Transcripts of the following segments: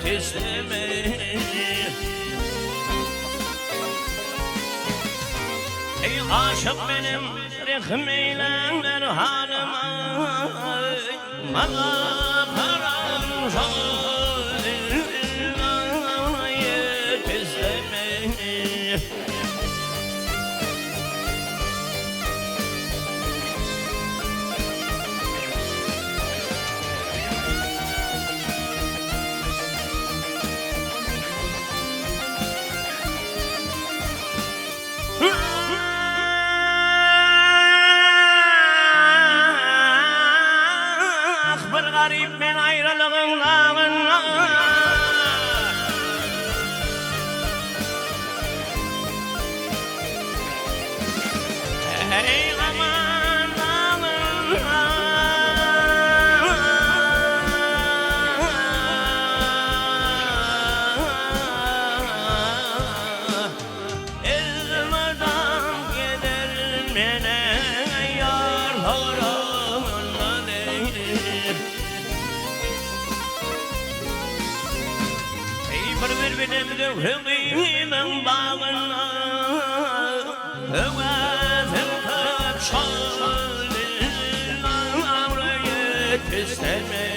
tesleme. Eý aşyk menem rehm eýläňler halyma, Maňa param tesleme. Ah, bir garyp men aýralygyň dagynda. Eý, aman dagynda. Elmydam gider mene ýar horamyndan eý. Eý bir bir bilen zöwre gyzyň bagyna Höwesim köp şol dilnara ýetişsem eý.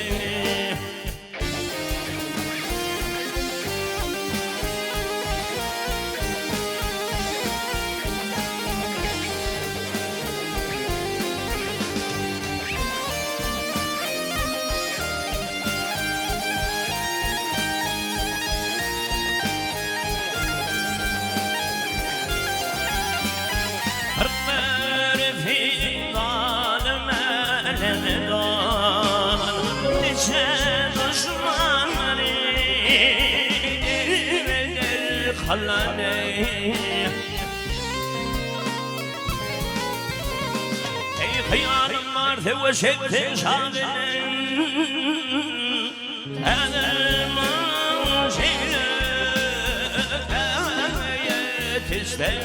Eý hyýalym bar söweş etseň şa bilen Häzir maň şeýle ýetişsem.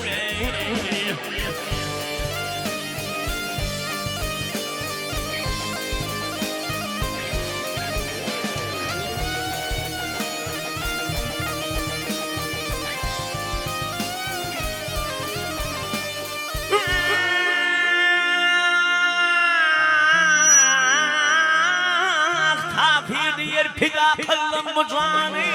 Ah, Tapyr diýer pida kyldym bu jany.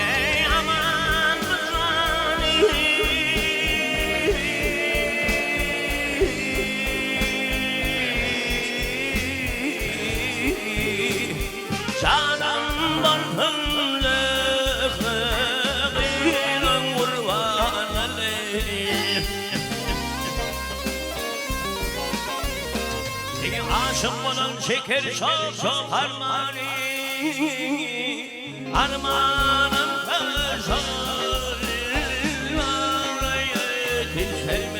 Eý aman bu jany. Janym bolsun Löhlegiň gurbany. Eý aşyk bolan çeker çok-çok armany, Armanym şol ýetişsem.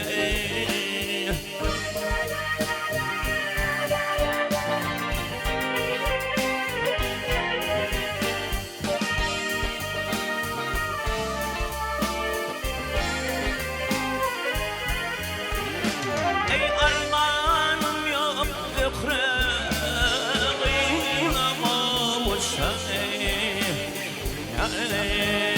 Eý armanym ýok Zöhre gyna gowuşsa eý.